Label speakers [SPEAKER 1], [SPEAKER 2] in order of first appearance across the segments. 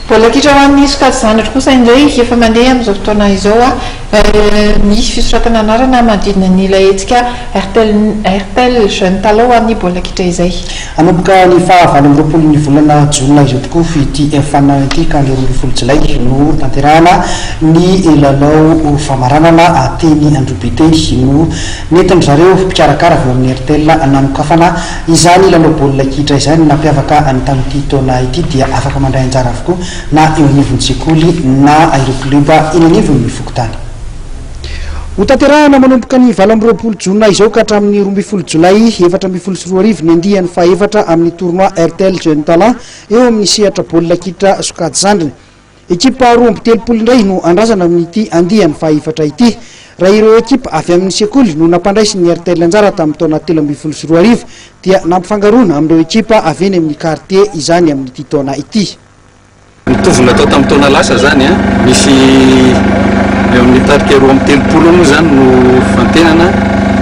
[SPEAKER 1] Baolina kitra ho an'ny sokajy zandriny kosa indray efa mandeha amin'izao fotoana izao ny fisoratana anarana manodidina ny ilay hetsika Airtel Airtel Jeune Talent ho an'ny baolina kitra izay.
[SPEAKER 2] Hanomboka ny faha 28 ny volana jona izao tokoa ity faninanana ity ka ny 12 jolay no tanterahana ny lalao famaranana teny Androhibe teny no nentin-dry zareo mpikarakara avy ao amin'ny Airtel nanokafana Izany lalao baolina kitra izany no nampiavaka ny tamin'ity taona ity dia afaka mandray anjara avokoa na eo anivon'ny sekoly na ireo klioba eny anivon'ny fokontany. Hotanterahana manomboka ny 28 jona izao ka hatramin'ny 12 jolay 2014 ny andiany fahefatra amin'ny tournoi Airtel Jeune Talent eo amin'ny sehatra baolina kitra sokajy zandriny. Ekipa 32 indray no andrasana amin'ity andiany fahefatra ity. Raha ireo ekipa avy amin'ny sekoly no nampandraisin'ny Airtel anjara tamin'ny taona 2013 dia nampifangaroana amin'ireo ekipa avy eny amin'ny kartie izany amin'ity taona ity.
[SPEAKER 3] Mitovy ny natao tamin'ny taona lasa izany, misy eo amin'ny tarika 32 eo moa izany no fantenana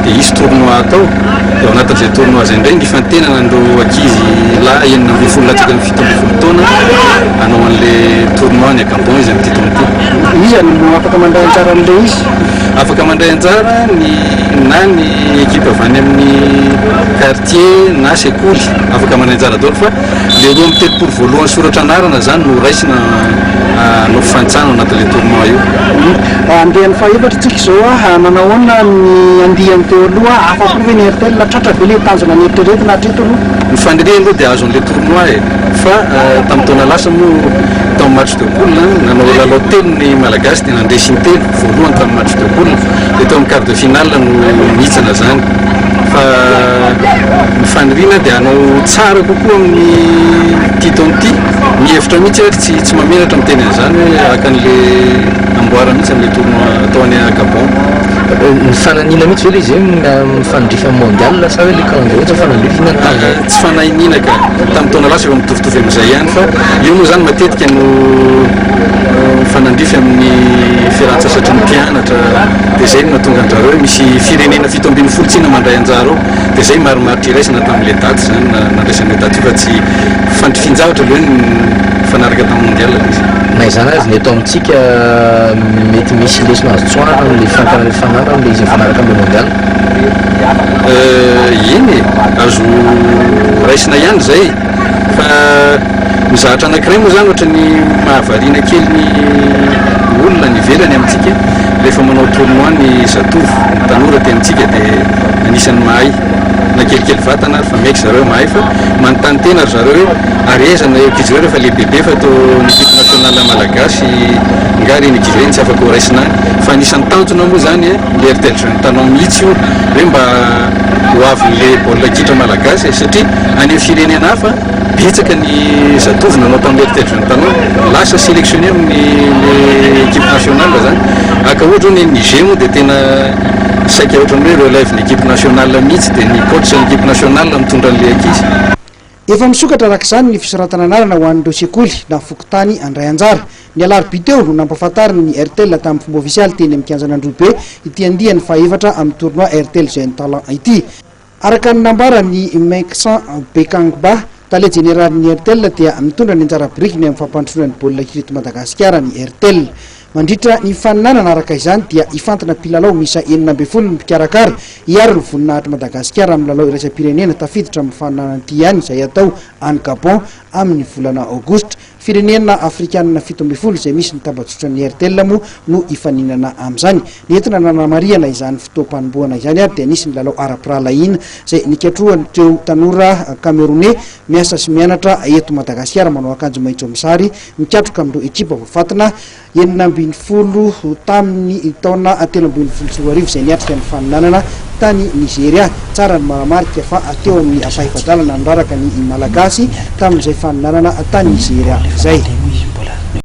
[SPEAKER 3] dia hisy tournoi atao, dia ao anatin'izay tournoi izay indray ny hifantenana an'ireo ankizy lahy 16 latsaka ny 17 taona hanao an'ilay tournoi any Gabon izy amin'ity taona ity.
[SPEAKER 2] Iza no afaka mandray anjara amin'ilay izy?
[SPEAKER 3] Afaka mandray anjara ny na ny ekipa avy any amin'ny quartier na sekoly, afaka mandray anjara daholo fa ilay 32 voalohany soratra anarana izany no raisina hanao fifanintsanana ao anatin'ilay tournoi io.
[SPEAKER 2] Andiany fahefatra isika izao, nanao ahoana ny andiany teo aloha? Afa-po ve ny Airtel? Tratra ve ilay tanjona neritreretina hatreto aloha?
[SPEAKER 3] Ny faniriana aloha dia azo an'ilay tournoi e! Fa tamin'ny taona lasa moa tamin'ny match de poule nanao lalao telo ny Malagasy dia nandresy intelo, voalohany tamin'ny match de poule dia teo amin'ny quart de finale no nihitsana izany. Fa ny faniriana dia hanao tsara kokoa amin'ity taona ity, mihevitra mihitsy ary tsy tsy mahamenatra miteny an'izany hoe haka an'ilay amboara mihitsy amin'ilay tournoi atao any Gabon.
[SPEAKER 4] Ny fananina mihitsy ve ilay izy hoe mifanandrify amin'ny mondial sa hoe ilay calendrier tsy mifanandrify inona ny tanjona?
[SPEAKER 3] Tsy fanahiniana ka. Tamin'ny taona lasa efa mitovitovy amin'izay ihany fa io moa izany matetika no mifanandrify amin'ny fialan-tsasatry ny mpianatra dia izay no nahatonga an-dRareo hoe misy firenena 17 tsinona mandray anjara ao dia izay marimaritra iraisana tamin'ilay daty izany nandraisana io daty io fa tsy fandrifin-javatra aloha hoe mifanaraka tamin'ny mondial ilay izy.
[SPEAKER 4] Na izany aza ny eto amintsika mety misy lesona azo tsoahina amin'ilay fifanarahana amin'ilay izy mifanaraka amin'ilay mondial.
[SPEAKER 3] Eny e, azo raisina ihany izay fa ny zavatra anankiray moa izany ohatran'ny mahavariana kely ny olona any ivelany amintsika rehefa manao tournoi ny zatovo, ny tanora aty amintsika dia anisan'ny mahay na kelikely vatana ary fa miaiky zareo mahay fa manontany tena ry zareo hoe ary aiza ny ankizy ireo rehefa lehibebe fa toa ny equipe nationale malagasy nga ireny ankizy ireny tsy afaka ho raisina any fa anisan'ny tanjona moa izany e. Le Airtel Jeune Talent mihitsy io hoe mba ho avin'le baolina kitra malagasy e, satria any amin'ny firenena hafa betsaka ny zatovo nanao tamin'ny Airtel Jeune Talent lasa sélectionné amin'ny le équipe nationale zany. Haka ohatra hoe ny Niger moa dia tena saika ohatran'ny hoe relève ny équipe nationale mihitsy dia ny coach ny équipe nationale mitondra an'le ankizy.
[SPEAKER 2] Efa misokatra araka izany ny fisoratana anarana ho an'ireo sekoly na fokontany handray anjara. Ny alarobia teo no nampahafantarin'ny Airtel tamin'ny fomba ofisialy teny amin'ny kianjan'Androhibe ity andiany fahefatra amin'ny tournoi Airtel Jeune Talent ity. Araka ny nambaran'i Meinksan Bekangba, tale jeneralin'ny Airtel dia mitondra ny anjara birikiny amin'ny fampandrosoana ny baolina kitra eto Madagasikara ny Airtel. Mandritra ny faninanana araka izany dia hifantina mpilalao miisa 16 ny mpikarakara hiaro ny voninahitr'i Madagasikara amin'ny lalao iraisam-pirenena tafiditra amin'ny faninanana ity ihany izay hatao any Gabon amin'ny volana aogositra. Firenena afrikanina 17 izay misy ny tambajotran'ny Airtel moa no hifaninana amin'izany. Nentina nanamarihana izany fotoam-panombohana izany ary dia nisy ny lalao ara-pirahalahiana izay nikatrohan'ireo tanora kameroney miasa sy mianatra eto Madagasikara manao akanjo maitso amin'ny sary mikatroka amin'ireo ekipa voafantina 16 tamin'ny taona 2013 izay niatrika ny faninanana tany Nizeria. Tsara ny manamarika fa teo amin'ny ampahefa-dalana niraraka ny Malagasy tamin'izay faninanana tany Nizeria izay.